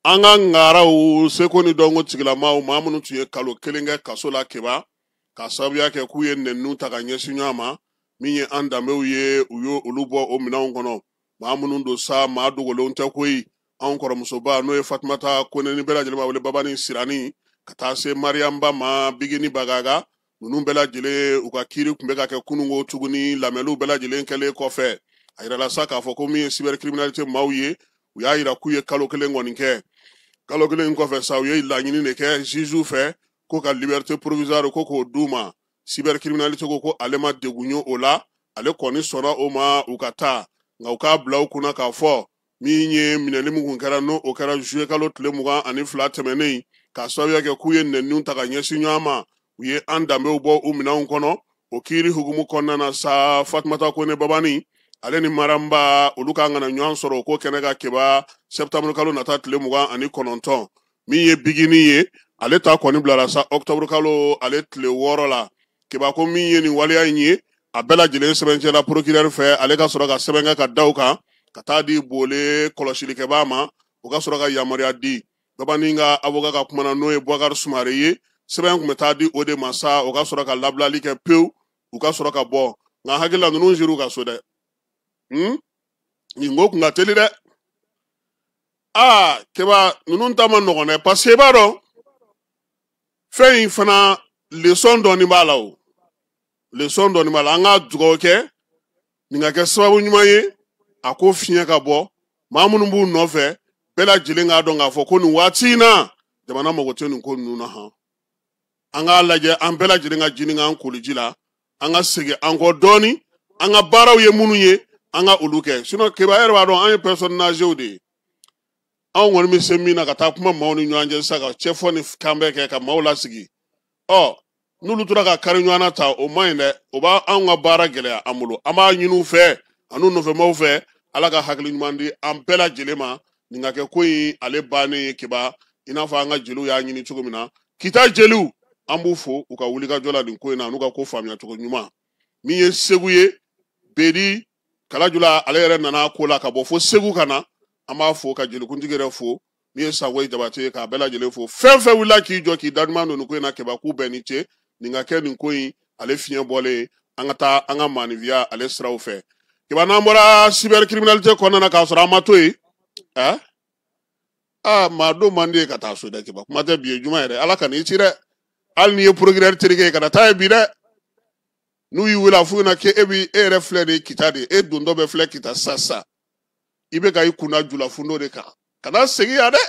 An ka ŋaraw seko ni dɔnko tigilamaw, maa minnu tun ye kalo kelen kɛ kaso la Keba, k'a sababuya kɛ k'u ye nɛniw ta ka ɲɛsin ɲɔgɔn ma, min ye an danbew ye, u ye olu bɔ o minɛnw kɔnɔ. Maa minnu don sa, maa dogolenw tɛ koyi. Anw kɔrɔmusoba n'o ye Fatumata Kone ni bɛɛ lajɛlen b'a wele Babani Sirani, ka taa se Mariyamba ma, Bigini Bagaga, ninnu bɛɛ lajɛlen u ka kiiri tun bɛ ka kɛ kununko tuguni. Lamɛnniw bɛɛ lajɛlen kɛlen kɔfɛ, a yirala sa k'a fɔ ko min ye cybercriminalité maaw ye, u y'a yira k'u ye kalo kelen kɔni kɛ. Kalo kelen kɔfɛ sa, u ye laɲini de kɛ juge fɛ ko ka liberté provisoire ko k'o d'u ma. Cybercriminalité ko ko ale ma degun ye o la, ale kɔni sɔnna o ma, u ka taa, nka u k'a bila u kunna k'a fɔ min ye minɛli min kun kɛra, n'o o kɛra juillet kalo tile 22 tɛmɛnen, k'a sababuya kɛ k'u ye nɛniw ta ka ɲɛsin ɲɔgɔn ma, u ye an danbew bɔ u minɛnw kɔnɔ. O kiiri hukumu kɔnɔna na sa, Fatumata Kone Babani ale ni Maramba, olu kan ka na ɲɔgɔn sɔrɔ o ko kɛnɛ ka Keba septembre kalo nata tile 29. Min ye Bigini ye, ale ta kɔni bilara sa octobre kalo ale tile 6 la. Keba ko min ye nin waleya in ye, a bɛɛ lajɛlen sɛbɛncɛla procureur fɛ, ale ka sɔrɔ ka sɛbɛn kɛ ka da o kan ka taa di Bole kɔlɔsilikɛbaa ma, o ka sɔrɔ ka yamaruya di. Babani ka avocat ka kuma na, n'o ye Boubacar Sumare ye, sɛbɛn tun bɛ taa di o de ma sa, o ka sɔrɔ ka labilali kɛ pewu, u ka sɔrɔ ka bɔ. Nka hakili la ninnu ser'u ka so dɛ. Nin ko kun ka teli dɛ. Aa Keba, ninnu ta ma nɔgɔn dɛ, parce que i b'a dɔn fɛn in fana leçon dɔɔni b'a la o, leçon dɔɔni b'a la. An ka dugawu kɛ nin ka kɛ sababu ɲuman ye, a ko fiɲɛ ka bɔ maa minnu b'u nɔfɛ bɛɛ lajɛlen k'a dɔn k'a fɔ ko nin waati in na jamana mago tɛ nin ko ninnu na han. An k'a lajɛ, an bɛɛ lajɛlen ka jini k'an koliji la, an ka segin an kɔ dɔɔni, an ka baaraw ye minnu ye, an ka olu kɛ. Sinon Keba yɛrɛ b'a dɔn an ye personne âgée de ye, anw kɔni bɛ se min na ka taa kuma maaw ni ɲɔgɔn cɛ sisan, ka cɛfɔ ni kan bɛɛ kɛ ka maaw lasigi. Ɔ n'olu tora ka kari ɲɔgɔn na ta, o man ɲi dɛ, o b'a anw ka baara gɛlɛya an bolo. An b'a ɲini u fɛ an'u nɔfɛmaaw fɛ, Ala ka hakili ɲuman di an bɛɛ lajɛlen ma, nin ka kɛ ko in ale bannen ye Keba, i n'a fɔ an ka jeliw y'a ɲini cogo min na. Kita jeliw, an b'u fo u ka wulikajɔ la nin ko in na, n'u ka ko faamuya cogo ɲuman. Min ye Segu ye, Bedi Kalajula, ale yɛrɛ nana ko la ka bɔ fo Segu ka na, an b'a fo ka jelikuntigi yɛrɛ fo. Min ye Sangoyi Jabate ye, k'a bɛɛ lajɛlen fo. Fɛn fɛn wulila k'i jɔ k'i da duman don nin ko in na Keba, k'u bɛɛ ni ce. Nin ka kɛ nin ko in ale fiɲɛ bɔlen, an ka taa an ka maanifiya ale siraw fɛ. Keba, n'an bɔra cybercriminalité kɔnɔna na k'a sɔrɔ an ma to yen, aa maa don man di ye ka taa so dɛ Keba, kuma tɛ bi ye juma yɛrɛ, Ala ka n'i ci dɛ. Hali n'i ye procureur terikɛ ye, kana taa ye bi dɛ. N'u y'i wele a f'u ɲɛna k'e bi e yɛrɛ filɛ de ye Kita de ye, e dontɔ bɛ filɛ Kita sisan, i bɛ ka i kunna julafundo de kan, kana segin yan dɛ.